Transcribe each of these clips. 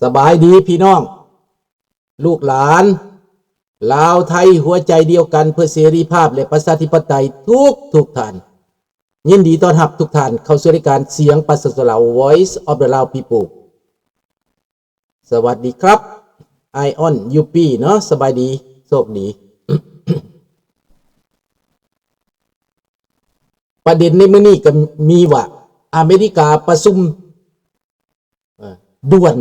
ສະບາຍດີພີ່ນ້ອງ ລູກຫຼານ ລາວໄທຫົວໃຈດຽວກັນເພື່ອເສລີພາບ ແລະ ປະຊາທິປະໄຕທຸກໆທ່ານ. ຍິນດີຕ້ອນຮັບທຸກທ່ານເຂົ້າສູ່ລາຍການສຽງປະຊາຊົນລາວ Voice of the Lao People. ສະຫວັດດີຄັບ ໄອອອນ ຢູປີ ເນາະ ສະບາຍດີ ໂຊກດີ. ປະເດັນໃນມື້ນີ້ກໍມີວ່າ ອາເມລິກາປະຊຸມ ເອີ ດ່ວນ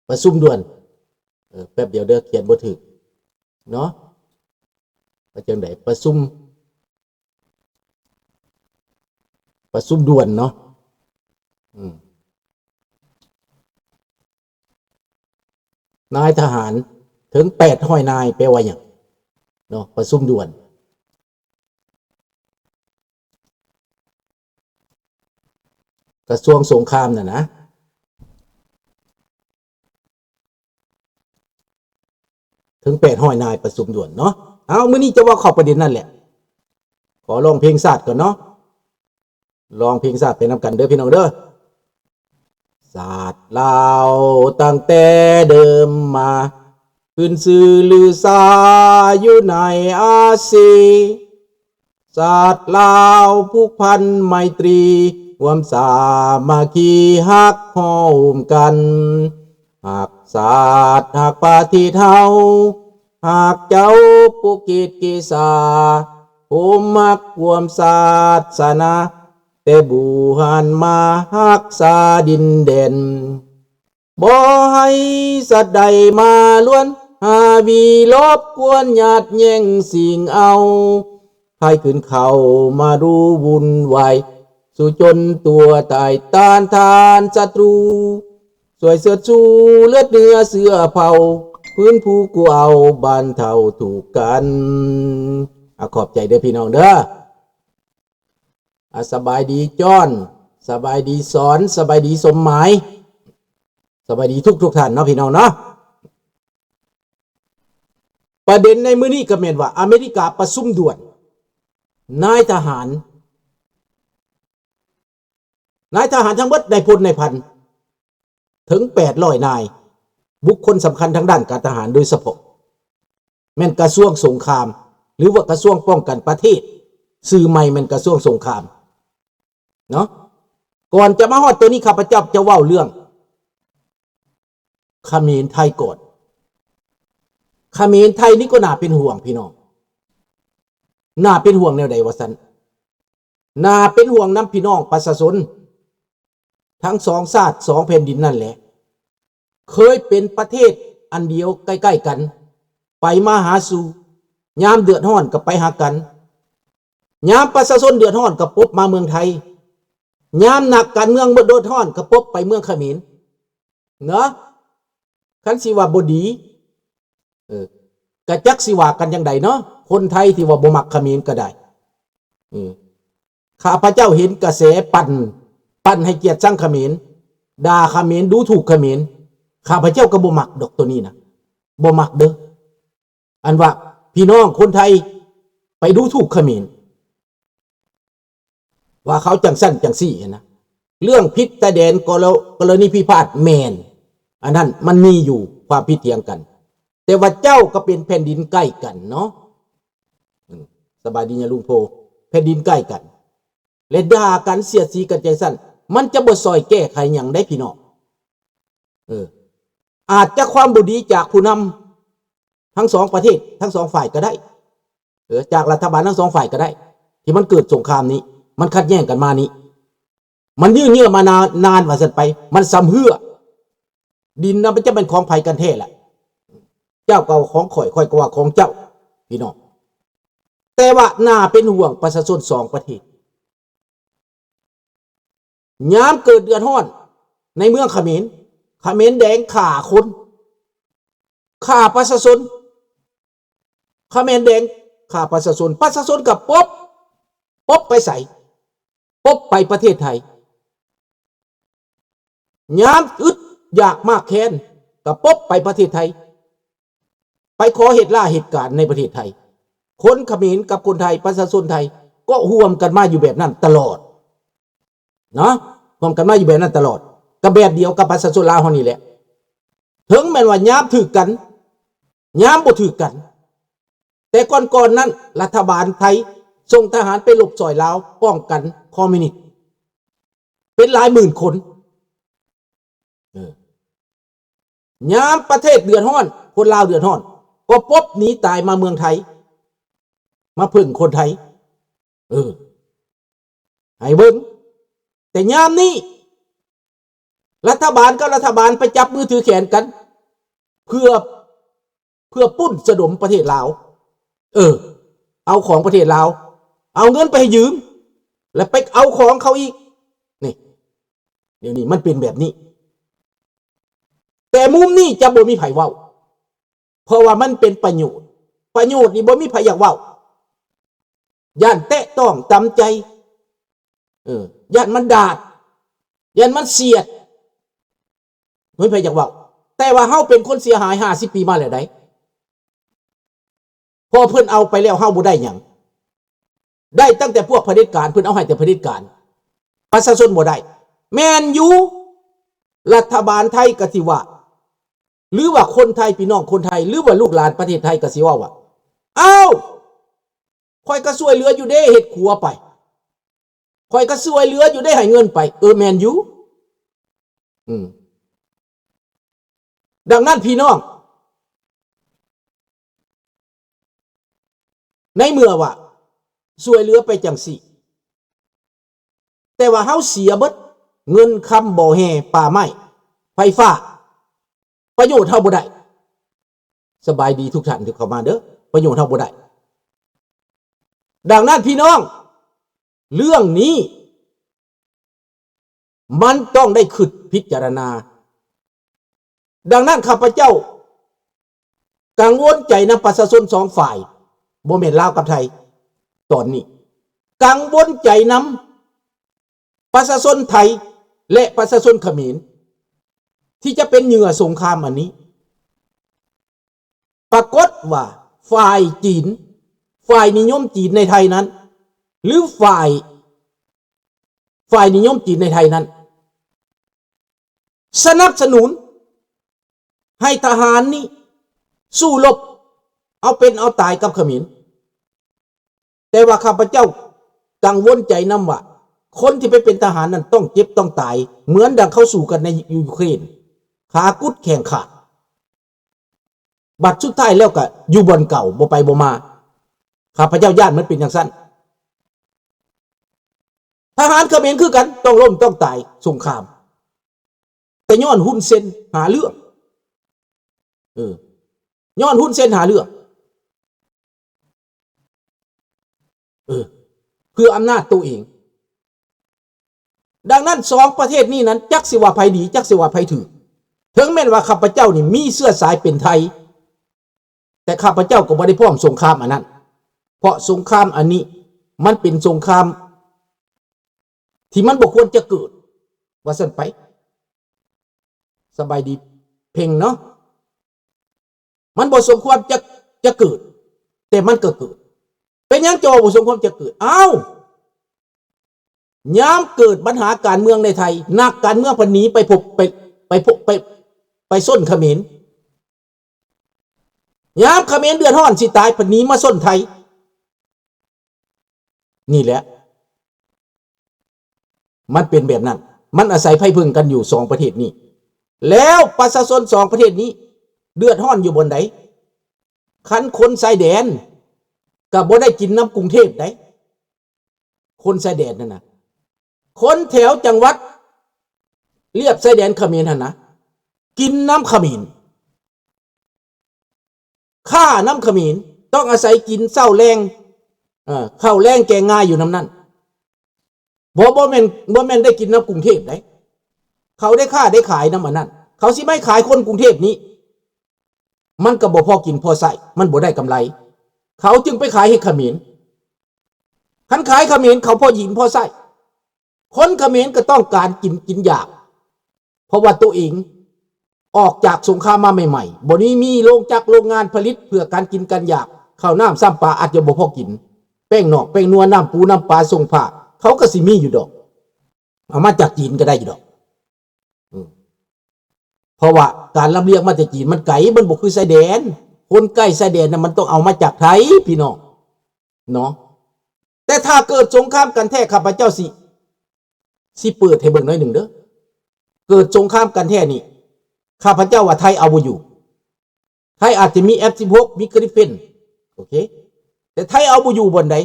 ປະຊຸມດ່ວນ ເອີ ແປັບດຽວເດີ ຂຽນບໍ່ຖືກເນາະ ວ່າຈັ່ງໃດ ປະຊຸມ ປະຊຸມດ່ວນເນາະ ອືມ ນາຍທະຫານເຖິງແປດຮ້ອຍນາຍ ແປວ່າຫຍັງເນາະ ປະຊຸມດ່ວນ ກະຊວງສົງຄາມນັ້ນນະ ເຖິງແປດຮ້ອຍນາຍປະຊຸມດ່ວນເນາະ. ເອົາ ມື້ນີ້ຈະເວົ້າເຂົ້າປະເດັນນັ້ນແຫຼະ. ຂໍຮ້ອງເພງຊາດກ່ອນເນາະ. ຮ້ອງເພງຊາດໄປນຳກັນເດີພີ່ນ້ອງເດີ. ຊາດລາວຕັ້ງແຕ່ເດີມມາ ຂຶ້ນຊື່ລືຊາຢູ່ໃນອາຊີ. ຊາດລາວຜູກພັນໄມຕີ ຮ່ວມສາມັກຄີຮັກຮ່ວມກັນ ຮັກຊາດຮັກປະເທດເຮົາ ຮັກເຈົ້າປຸກກິດກິສາ ໂຮມຮັກຮ່ວມຊາດສະໜາ ແຕ່ບູຮານມາຮັກສາດິນແດນ. ບໍ່ໃຫ້ສັດໃດມາລວນ ຫາວິລົບກວນ ຍາດແຍ່ງຊິງເອົາ ໃຜຂຶ້ນເຂົ້າມາດູວຸ່ນວາຍ ສູ້ຈົນຕົວຕາຍຕ້ານທານສັດຕູ ຊ່ວຍເຊີດຊູເລືອດເນື້ອເຊື້ອເຜົ່າ ຟື້ນຟູກູ້ເອົາບັນເທົາທຸກກັນ. ອາ ຂອບໃຈເດີພີ່ນ້ອງເດີ. ອາ ສະບາຍດີຈອນ ສະບາຍດີສອນ ສະບາຍດີສົມໝາຍ ສະບາຍດີທຸກໆທ່ານເນາະ ພີ່ນ້ອງເນາະ. ປະເດັນໃນມື້ນີ້ກໍແມ່ນວ່າ ອາເມລິກາປະຊຸມດ່ວນ ນາຍທະຫານ ນາຍທະຫານທັງເບິດ ນາຍພົນ ນາຍພັນ ເຖິງແປດຮ້ອຍນາຍ ບຸກຄົນສຳຄັນທາງດ້ານການທະຫານໂດຍສະເພາະ ແມ່ນກະຊວງສົງຄາມ ຫຼືວ່າກະຊວງປ້ອງກັນປະເທດ ຊື່ໃໝ່ແມ່ນກະຊວງສົງຄາມເນາະ. ກ່ອນຈະມາຮອດໂຕນີ້ ຂ້າພະເຈົ້າຈະເວົ້າເລື່ອງຂະເໝນໄທກ່ອນ. ຂະເໝນໄທນີ້ກໍໜ້າເປັນຫ່ວງພີ່ນ້ອງ ໜ້າເປັນຫ່ວງແນວໃດວ່າຊັ້ນ? ໜ້າເປັນຫ່ວງນຳພີ່ນ້ອງປະຊາຊົນທັງສອງຊາດສອງແຜ່ນດິນນັ້ນແຫຼະ ເຄີຍເປັນປະເທດອັນດຽວໃກ້ໆກັນ ໄປມາຫາສູ່ ຍາມເດືອດຮ້ອນກໍໄປຫາກັນ ຍາມປະຊາຊົນເດືອດຮ້ອນກໍປົບມາເມືອງໄທ ຍາມນັກການເມືອງເດືອດຮ້ອນກໍປົບໄປເມືອງຂະເໝນເນາະ. ຄັນຊິວ່າບໍ່ດີ ເອີ ກະຈັກຊິວ່າກັນຈັ່ງໃດເນາະ ຄົນໄທທີ່ວ່າບໍ່ມັກຂະເໝນກໍໄດ້ ເອີ ຂ້າພະເຈົ້າເຫັນກະແສປັ່ນ ປັ່ນໃຫ້ກຽດຊັງຂະເໝນ ດ່າຂະເໝນ ດູຖູກຂະເໝນ ຂ້າພະເຈົ້າກໍບໍ່ມັກດອກໂຕນີ້ນະ ບໍ່ມັກເດີ ອັນວ່າພີ່ນ້ອງຄົນໄທໄປດູຖູກຂະເໝນ ວ່າເຂົາຈັ່ງຊັ້ນຈັ່ງຊີ້ຫັ້ນນະ. ເລື່ອງຜິດຊາຍແດນກໍລະ ກໍລະນີພິພາດແມ່ນ ອັນນັ້ນມັນມີຢູ່ ຄວາມຜິດຖຽງກັນ ແຕ່ວ່າເຈົ້າກໍເປັນແຜ່ນດິນໃກ້ກັນເນາະ ອືມ ສະບາຍດີຍາລຸງໂພ ແຜ່ນດິນໃກ້ກັນ ແລະ ດ່າກັນ ສຽດສີກັນຈັ່ງຊັ້ນ ມັນຈະບໍ່ຊ່ອຍແກ້ໄຂຫຍັງໄດ໋ພີ່ນ້ອງ. ເອີ ອາດຈະຄວາມບໍ່ດີຈາກຜູ້ນຳທັງສອງປະເທດ ທັງສອງຝ່າຍກໍໄດ້ ເອີ ຈາກລັດຖະບານທັງສອງຝ່າຍກໍໄດ້ ທີ່ມັນເກີດສົງຄາມນີ້ ມັນຂັດແຍ່ງກັນມານີ້ ມັນຍືດເຍື້ອມານານ ນານວ່າຊັ້ນໄປ ມັນຊຳເຮື້ອ ດິນນະ ມັນຈະແມ່ນຂອງໃຜກັນແທ້ລະ? ເຈົ້າກໍວ່າຂອງຂ້ອຍ ຂ້ອຍກໍວ່າຂອງເຈົ້າ ພີ່ນ້ອງ. ແຕ່ວ່າໜ້າເປັນຫ່ວງປະຊາຊົນສອງປະເທດ ຍາມເກີດເດືອດຮ້ອນໃນເມືອງຂະເໝນ ຂະເໝນແດງຂ້າຄົນ ຂ້າປະຊາຊົນ ຂະເໝນແດງຂ້າປະຊາຊົນ ປະຊາຊົນກໍປົບ ປົບໄປໃສ? ປົບໄປປະເທດໄທ. ຍາມອຶດຢາກມາກແຄ້ນກໍປົບໄປປະເທດໄທ ໄປຂໍເຮັດລາເຮັດການໃນປະເທດໄທ. ຄົນຂະເໝນກັບຄົນໄທ ປະຊາຊົນໄທກໍຮ່ວມກັນມາຢູ່ແບບນັ້ນຕະຫຼອດເນາະ ຮ່ວມກັນມາຢູ່ແບບນັ້ນຕະຫຼອດ. ກໍແບບດຽວກັບປະຊາຊົນລາວເຮົານີ້ແຫຼະ. ເຖິງແມ່ນວ່າຍາມຖືກກັນ ຍາມບໍ່ຖືກກັນ, ແຕ່ກ່ອນໆນັ້ນ ລັດຖະບານໄທສົ່ງທະຫານໄປລົບຊ່ອຍລາວ ປ້ອງກັນຄອມມິວນິດ ເປັນຫຼາຍໝື່ນຄົນ. ເອີ ຍາມປະເທດເດືອດຮ້ອນ ຄົນລາວເດືອດຮ້ອນ ກໍປົບໜີຕາຍມາເມືອງໄທ ມາເພິ່ງຄົນໄທ. ເອີ ໃຫ້ເບິ່ງ ແຕ່ຍາມນີ້ ລັດຖະບານກັບລັດຖະບານໄປຈັບມືຖືແຂນກັນ ເພື່ອ ເພື່ອປຸ້ນສະດົມປະເທດລາວ. ເອີ ເອົາຂອງປະເທດລາວ ເອົາເງິນໄປໃຫ້ຢືມ ແລ້ວໄປເອົາຂອງເຂົາອີກ. ນີ້ ດຽວນີ້ມັນເປັນແບບນີ້. ແຕ່ມຸມນີ້ຈະບໍ່ມີໃຜເວົ້າ ເພາະວ່າມັນເປັນປະໂຫຍດ. ປະໂຫຍດນີ້ບໍ່ມີໃຜຢາກເວົ້າ. ຢ້ານແຕະຕ້ອງຕຳໃຈ. ເອີ ຢ້ານມັນດາດ. ຢ້ານມັນສຽດ. ບໍ່ມີໃຜຢາກເວົ້າ. ແຕ່ວ່າເຮົາເປັນຄົນເສຍຫາຍຫ້າສິບປີມາແລ້ວໃດ໋. ເພາະເພິ່ນເອົາໄປແລ້ວເຮົາບໍ່ໄດ້ຫຍັງ. ໄດ້ຕັ້ງແຕ່ພວກຜະເດັດການ, ເພິ່ນເອົາໃຫ້ແຕ່ຜະເດັດການ. ປະຊາຊົນບໍ່ໄດ້. ແມ່ນຢູ່ ລັດຖະບານໄທກໍຊິວ່າ ຫຼືວ່າຄົນໄທ, ພີ່ນ້ອງຄົນໄທ, ຫຼືວ່າລູກຫຼານປະເທດໄທກໍຊິເວົ້າວ່າ ອ້າວ ຂ້ອຍກໍຊ່ວຍເຫຼືອຢູ່ເດ້ ເຮັດຂົວໄປ. ຂ້ອຍກໍຊ່ວຍເຫຼືອຢູ່ເດ້ ໃຫ້ເງິນໄປ. ເອີ ແມ່ນຢູ່. ອືມ. ດັ່ງນັ້ນ ພີ່ນ້ອງ, ໃນເມື່ອວ່າຊ່ວຍເຫຼືອໄປຈັ່ງຊີ້ ແຕ່ວ່າເຮົາເສຍເບິດ ເງິນຄຳ ບໍ່ແຮ່ ປ່າໄມ້ ໄຟຟ້າ ປະໂຫຍດເຮົາບໍ່ໄດ້. ສະບາຍດີທຸກທ່ານທີ່ເຂົ້າມາເດີ້. ປະໂຫຍດເຮົາບໍ່ໄດ້. ດັ່ງນັ້ນ ພີ່ນ້ອງ, ເລື່ອງນີ້ ມັນຕ້ອງໄດ້ຄິດພິຈາລະນາ. ດັ່ງນັ້ນ ຂ້າພະເຈົ້າກັງວົນໃຈນຳປະຊາຊົນສອງຝ່າຍ, ບໍ່ແມ່ນລາວກັບໄທ, ຕອນນີ້ກັງວົນໃຈນຳປະຊາຊົນໄທ ແລະ ປະຊາຊົນຂະເໝນ ທີ່ຈະເປັນເຫຍື່ອສົງຄາມອັນນີ້. ປາກົດວ່າຝ່າຍຈີນ, ຝ່າຍນິຍົມຈີນໃນໄທນັ້ນ ຫຼື ຝ່າຍ ຝ່າຍນິຍົມຈີນໃນໄທນັ້ນ ສະໜັບສະໜູນໃຫ້ທະຫານນີ້ສູ້ລົບເອົາເປັນເອົາຕາຍກັບຂະເໝນ. ແຕ່ວ່າຂ້າພະເຈົ້າກັງວົນໃຈນຳວ່າ ຄົນທີ່ໄປເປັນທະຫານນັ້ນຕ້ອງເຈັບຕ້ອງຕາຍ ເໝືອນດັ່ງເຂົາສູ້ກັນໃນຢູເຄຣນ, ຂາກຸດແຂງຂາດ. ບັດສຸດທ້າຍແລ້ວກໍຢູ່ບ່ອນເກົ່າ ບໍ່ໄປບໍ່ມາ. ຂ້າພະເຈົ້າຢ້ານມັນເປັນຈັ່ງຊັ້ນ. ທະຫານຂະເໝນຄືກັນ ຕ້ອງລົ້ມຕ້ອງຕາຍສົງຄາມ. ແຕ່ຍ້ອນຮຸນເຊັນຫາເລື່ອງ. ເອີ ຍ້ອນຮຸນເຊັນຫາເລື່ອງ. ເອີ ເພື່ອອຳນາດໂຕເອງ. ດັ່ງນັ້ນ ສອງປະເທດນີ້ນັ້ນ ຈັກຊິວ່າໃຜດີ ຈັກຊິວ່າໃຜຖືກ. ເຖິງແມ່ນວ່າຂ້າພະເຈົ້ານີ້ມີເຊື້ອສາຍເປັນໄທ, ແຕ່ຂ້າພະເຈົ້າກໍບໍ່ໄດ້ພ້ອມສົງຄາມອັນນັ້ນ. ເພາະສົງຄາມອັນນີ້ ມັນເປັນສົງຄາມທີ່ມັນບໍ່ຄວນຈະເກີດ, ວ່າຊັ້ນໄປ. ສະບາຍດີເພັງເນາະ. ມັນບໍ່ສົມຄວນຈະ ຈະເກີດ, ແຕ່ມັນກໍເກີດ. ເປັນຫຍັງຈະວ່າບໍ່ສົມຄວນຈະເກີດ? ອ້າວ! ຍາມເກີດບັນຫາການເມືອງໃນໄທ, ນັກການເມືອງພັດໜີໄປພົບ ໄປ ໄປພົບ ໄປ ໄປຊົນຂະເໝນ. ຍາມຂະເໝນເດືອດຮ້ອນຊິຕາຍ ພັດໜີມາຊົນໄທ. ນີ້ແຫຼະ ມັນເປັນແບບນັ້ນ. ມັນອາໄສໄພເພິ່ງກັນຢູ່ສອງປະເທດນີ້. ແລ້ວປະຊາຊົນສອງປະເທດນີ້ເດືອດຮ້ອນຢູ່ບ່ອນໃດ? ຄັນຄົນຊາຍແດນກໍບໍ່ໄດ້ກິນນຳກຸງເທບໃດ. ຄົນຊາຍແດນນັ້ນນະ, ຄົນແຖວຈັງຫວັດລຽບຊາຍແດນຂະເໝນຫັ້ນນະ ກິນນຳຂະເໝນ, ຄ້ານຳຂະເໝນ, ຕ້ອງອາໄສກິນເຊົ້າແລງ, ເອີ ເຂົ້າແລງແກງງາຢູ່ນຳນັ້ນ. ບໍ່ ບໍ່ແມ່ນ ບໍ່ແມ່ນໄດ້ກິນນຳກຸງເທບໃດ. ເຂົາໄດ້ຄ້າໄດ້ຂາຍນຳອັນນັ້ນ. ເຂົາຊິໄປຂາຍຄົນກຸງເທບນີ້ ມັນກໍບໍ່ພໍກິນພໍໃຊ້, ມັນບໍ່ໄດ້ກຳໄລ. ເຂົາຈຶ່ງໄປຂາຍໃຫ້ຂະເໝນ. ຄັນຂາຍຂະເໝນ ເຂົາພໍກິນພໍໃຊ້. ຄົນຂະເໝນກໍຕ້ອງການກິນ ກິນຢາກ, ເພາະວ່າໂຕເອງອອກຈາກສົງຄາມມາໃໝ່ໆ, ບໍ່ໄດ້ມີໂລງຈັກໂລງງານຜະລິດເພື່ອການກິນການຢາກ, ເຂົ້ານ້ຳຊຳປາອາດຈະບໍ່ພໍກິນ, ແປ້ງນອກແປ້ງນົວ, ນ້ຳປູນ້ຳປາ, ສົ້ງຜ້າ, ເຂົາກໍຊິມີຢູ່ດອກ, ເອົາມາຈາກຈີນກໍໄດ້ຢູ່ດອກ. ເພາະວ່າການລຳລຽງມາແຕ່ຈີນມັນໄກ ມັນບໍ່ຄືຊາຍແດນ. ຄົນໃກ້ຊາຍແດນນະ ມັນຕ້ອງເອົາມາຈາກໄທ ພີ່ນ້ອງເນາະ. ແຕ່ຖ້າເກີດສົງຄາມກັນແທ້ ຂ້າພະເຈົ້າຊິ ຊິເປີດໃຫ້ເບິ່ງໜ້ອຍໜຶ່ງເດີ້. ເກີດສົງຄາມກັນແທ້ນີ້ ຂ້າພະເຈົ້າວ່າໄທເອົາບໍ່ຢູ່. ໄທອາດຈະມີ ເອັຟ ສິບຫົກ ມີ Gripen ໂອເຄ ແຕ່ໄທເອົາບໍ່ຢູ່ບ່ອນໃດ?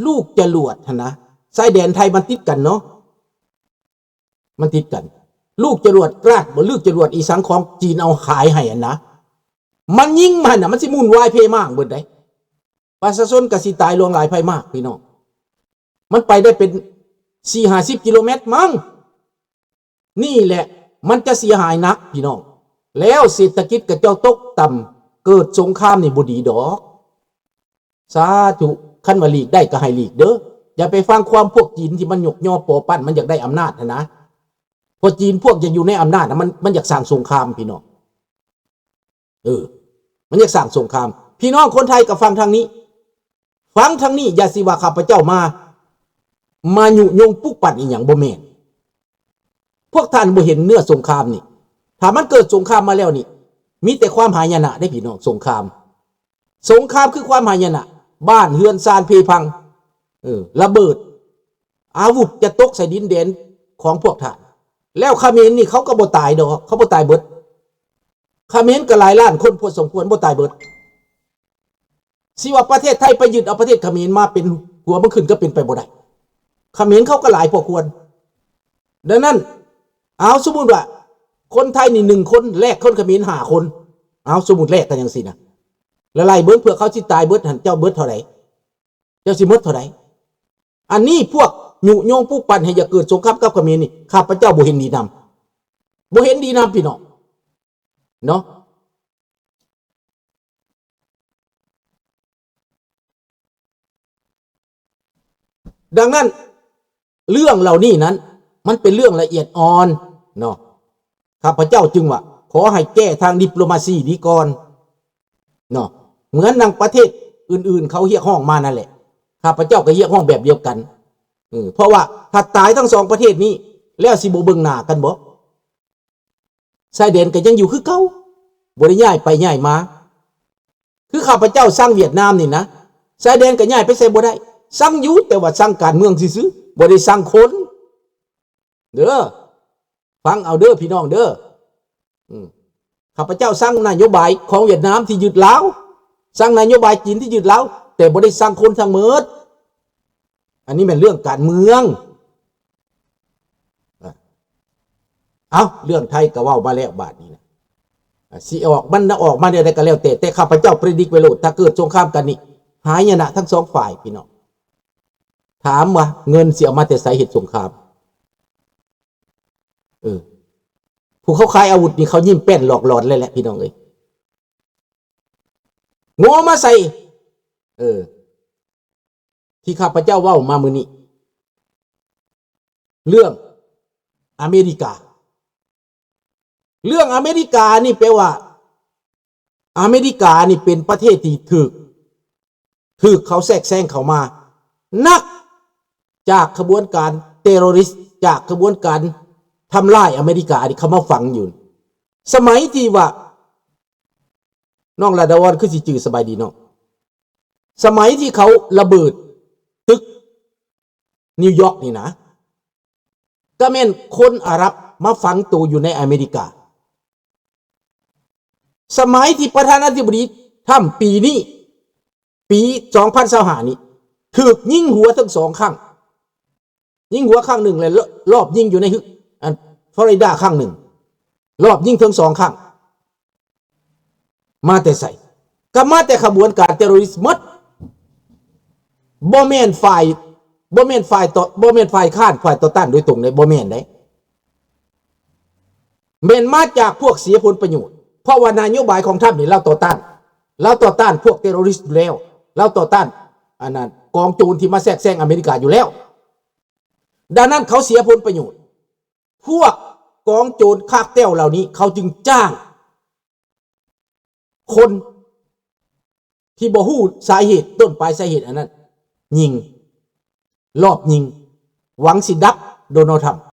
ລູກຈະຫຼວດຫັ້ນນະ ຊາຍແດນໄທມັນຕິດກັນເນາະ ມັນຕິດກັນ. ລູກຈະຫຼວດກຣາດບໍ່ ລູກຈະຫຼວດອີສັງຂອງຈີນເອົາຂາຍໃຫ້ຫັ້ນນະ ມັນຍິງມາຫັ້ນນະ ມັນຊິວຸ່ນວາຍເພມາງເບິດໃດ໋. ປະຊາຊົນກໍຊິຕາຍຫຼວງຫຼາຍໄພມາກ ພີ່ນ້ອງ. ມັນໄປໄດ້ເປັນສີ່ຫ້າສິບກິໂລແມັດມັງ. ນີ້ແຫຼະ ມັນຈະເສຍຫາຍໜັກ ພີ່ນ້ອງ. ແລ້ວເສດຖະກິດຂະເຈົ້າຕົກຕ່ຳ ເກີດສົງຄາມນີ້ບໍ່ດີດອກ. ສາທຸ ຄັນວ່າຫຼີກໄດ້ກໍໃຫ້ຫຼີກເດີ້. ຢ່າໄປຟັງຄວາມພວກຈີນທີ່ມັນຍົກຍໍປໍປັ້ນ ມັນຢາກໄດ້ອຳນາດຫັ້ນນະ. ເພາະຈີນພວກຢາກຢູ່ໃນອຳນາດນະ ມັນ ມັນຢາກສ້າງສົງຄາມ ພີ່ນ້ອງ. ເອີ ມັນຢາກສ້າງສົງຄາມ. ພີ່ນ້ອງຄົນໄທກໍຟັງທາງນີ້ ຟັງທາງນີ້ ຢ່າຊິວ່າຂ້າພະເຈົ້າມາ ມາຍຸຍົງປຸກປັ່ນອີ່ຫຍັງ ບໍ່ແມ່ນ. ພວກທ່ານບໍ່ເຫັນເນື້ອສົງຄາມນີ້ ຖ້າມັນເກີດສົງຄາມມາແລ້ວນີ້ ມີແຕ່ຄວາມຫາຍະນະເດ້ ພີ່ນ້ອງ. ສົງຄາມ ສົງຄາມຄືຄວາມຫາຍະນະ ບ້ານເຮືອນຊານເພພັງ ເອີ ລະເບີດ ອາວຸດຈະຕົກໃສ່ດິນແດນຂອງພວກທ່ານ. ແລ້ວຂະເໝນນີ້ເຂົາກໍບໍ່ຕາຍດອກ ເຂົາບໍ່ຕາຍເບິດ. ຂະເໝນກໍຫຼາຍລ້ານຄົນພໍສົມຄວນ ບໍ່ຕາຍເບິດ. ຊິວ່າປະເທດໄທໄປຍຶດເອົາປະເທດຂະເໝນມາເປັນຫົວເມືອງຂຶ້ນກໍເປັນໄປບໍ່ໄດ້. ຂະເໝນເຂົາກໍຫຼາຍພໍຄວນ. ດັ່ງນັ້ນ ເອົາ ສົມມຸດວ່າຄົນໄທນີ້ໜຶ່ງຄົນແລກຄົນຂະເໝນຫ້າຄົນ ເອົາ ສົມມຸດແລກກັນຈັ່ງຊີ້ນະ ແລ້ວໄລ່ເບິ່ງ ເພື່ອເຂົາຊິຕາຍເບິດຫັ້ນ ເຈົ້າເບິດເທົ່າໃດ? ເຈົ້າຊິໝົດເທົ່າໃດ? ອັນນີ້ພວກຍຸຍົງປຸກປັ່ນໃຫ້ຢາກເກີດສົງຄາມກັບຂະເໝນນີ້ ຂ້າພະເຈົ້າບໍ່ເຫັນດີນຳ ບໍ່ເຫັນດີນຳ ພີ່ນ້ອງເນາະ. ດັ່ງນັ້ນ ເລື່ອງເຫຼົ່ານີ້ນັ້ນ ມັນເປັນເລື່ອງລະອຽດອ່ອນເນາະ. ຂ້າພະເຈົ້າຈຶ່ງວ່າ ຂໍໃຫ້ແກ້ທາງດິບໂລມາຊີດີກ່ອນເນາະ ເໝືອນດັ່ງປະເທດອື່ນໆເຂົາຮຽກຮ້ອງມານັ້ນແຫຼະ. ຂ້າພະເຈົ້າກໍຮຽກຮ້ອງແບບດຽວກັນ ເອີ ເພາະວ່າຖ້າຕາຍທັງສອງປະເທດນີ້ແລ້ວ ຊິບໍ່ເບິ່ງໜ້າກັນບໍ? ຊາຍແດນກໍຍັງຢູ່ຄືເກົ່າ ບໍ່ໄດ້ຍ້າຍໄປຍ້າຍມາ. ຄືຂ້າພະເຈົ້າຊັງຫວຽດນາມນີ້ນະ ຊາຍແດນກໍຍ້າຍໄປໃສບໍ່ໄດ້ ຊັງຢູ່ ແຕ່ວ່າຊັງການເມືອງຊື່ໆ ບໍ່ໄດ້ຊັງຄົນເດີ້. ຟັງເອົາເດີ້ ພີ່ນ້ອງເດີ້. ອືມ ຂ້າພະເຈົ້າຊັງນະໂຍບາຍຂອງຫວຽດນາມທີ່ຍຶດລາວ ຊັງນະໂຍບາຍຈີນທີ່ຍຶດລາວ ແຕ່ບໍ່ໄດ້ຊັງຄົນທັງໝົດ. ອັນນີ້ແມ່ນເລື່ອງການເມືອງ. ເອົ້າ ເລື່ອງໄທກໍເວົ້າມາແລ້ວ ບາດນີ້ນະ ຊິອອກ ມັນອອກມາແນວໃດກໍແລ້ວແຕ່ ແຕ່ຂ້າພະເຈົ້າປະດິກໄວ້ໂລດ ຖ້າເກີດສົງຄາມກັນນີ້ ຫາຍະນະທັງສອງຝ່າຍ ພີ່ນ້ອງ. ຖາມວ່າເງິນຊິເອົາມາແຕ່ໃສເຮັດສົງຄາມ? ເອີ ຜູ້ເຂົາຂາຍອາວຸດນີ້ ເຂົາຍິ້ມແປ້ນຫຼອກຫຼອນເລີຍແຫຼະ ພີ່ນ້ອງເອີຍ. ໂງ່ມາໃສ່ ເອີ ທີ່ຂ້າພະເຈົ້າເວົ້າມາມື້ນີ້ ເລື່ອງອາເມລິກາ ເລື່ອງອາເມລິການີ້ແປວ່າ ອາເມລິການີ້ເປັນປະເທດທີ່ຖືກ ຖືກເຂົາແຊກແຊງເຂົ້າມາໜັກ ຈາກຂະບວນການເຕໂຣຣິສ ຈາກຂະບວນການທຳລາຍອາເມລິການີ້ ເຂົາມາຝັງຢູ່. ສະໄໝທີ່ວ່າ ນ້ອງລາດາວອນຄືຊິຈື່ສະບາຍດີເນາະ ສະໄໝທີ່ເຂົາລະເບີດຕຶກນິວຢອກນີ້ນະ ກໍແມ່ນຄົນອາຣັບມາຝັງໂຕຢູ່ໃນອາເມລິກາ. ສະໄໝທີ່ປະທານາທິບໍດີທຣຳປີນີ້ ປີສອງພັນຊາວຫ້ານີ້ ຖືກຍິງຫົວທັງສອງຄັ້ງ ຍິງຫົວຄັ້ງໜຶ່ງ ແລະ ລອບຍິງຢູ່ໃນ ອັນ ຟລໍຣິດາຄັ້ງໜຶ່ງ ລອບຍິງທັງສອງຄັ້ງ. ມາແຕ່ໃສ? ກໍມາແຕ່ຂະບວນການເຕໂຣຣິສໝົດ. ບໍ່ແມ່ນຝ່າຍ ບໍ່ແມ່ນຝ່າຍຕໍ່ ບໍ່ແມ່ນຝ່າຍຄ້ານ ຝ່າຍຕໍ່ຕ້ານໂດຍຕົງເດ້ ບໍ່ແມ່ນເດ້. ແມ່ນມາຈາກພວກເສຍຜົນປະໂຫຍດ ເພາະວ່ານະໂຍບາຍຂອງທຣຳນີ້ ລາວຕໍ່ຕ້ານ ລາວຕໍ່ຕ້ານພວກເຕໂຣຣິສຢູ່ແລ້ວ ລາວຕໍ່ຕ້ານ ອັນນັ້ນ ກອງໂຈນທີ່ມາແຊກແຊງອາເມລິກາຢູ່ແລ້ວ. ດັ່ງນັ້ນເຂົາເສຍຜົນປະໂຫຍດ. ພວກກອງໂຈນຄາກແຕ້ວເຫຼົ່ານີ້ ເຂົາຈຶ່ງຈ້າງຄົນທີ່ບໍ່ຮູ້ສາເຫດ ຕົ້ນປາຍສາເຫດອັນນັ້ນ ຍິງ ລອບຍິງ ຫວັງຊິດັບໂດນັລ ທຣຳ.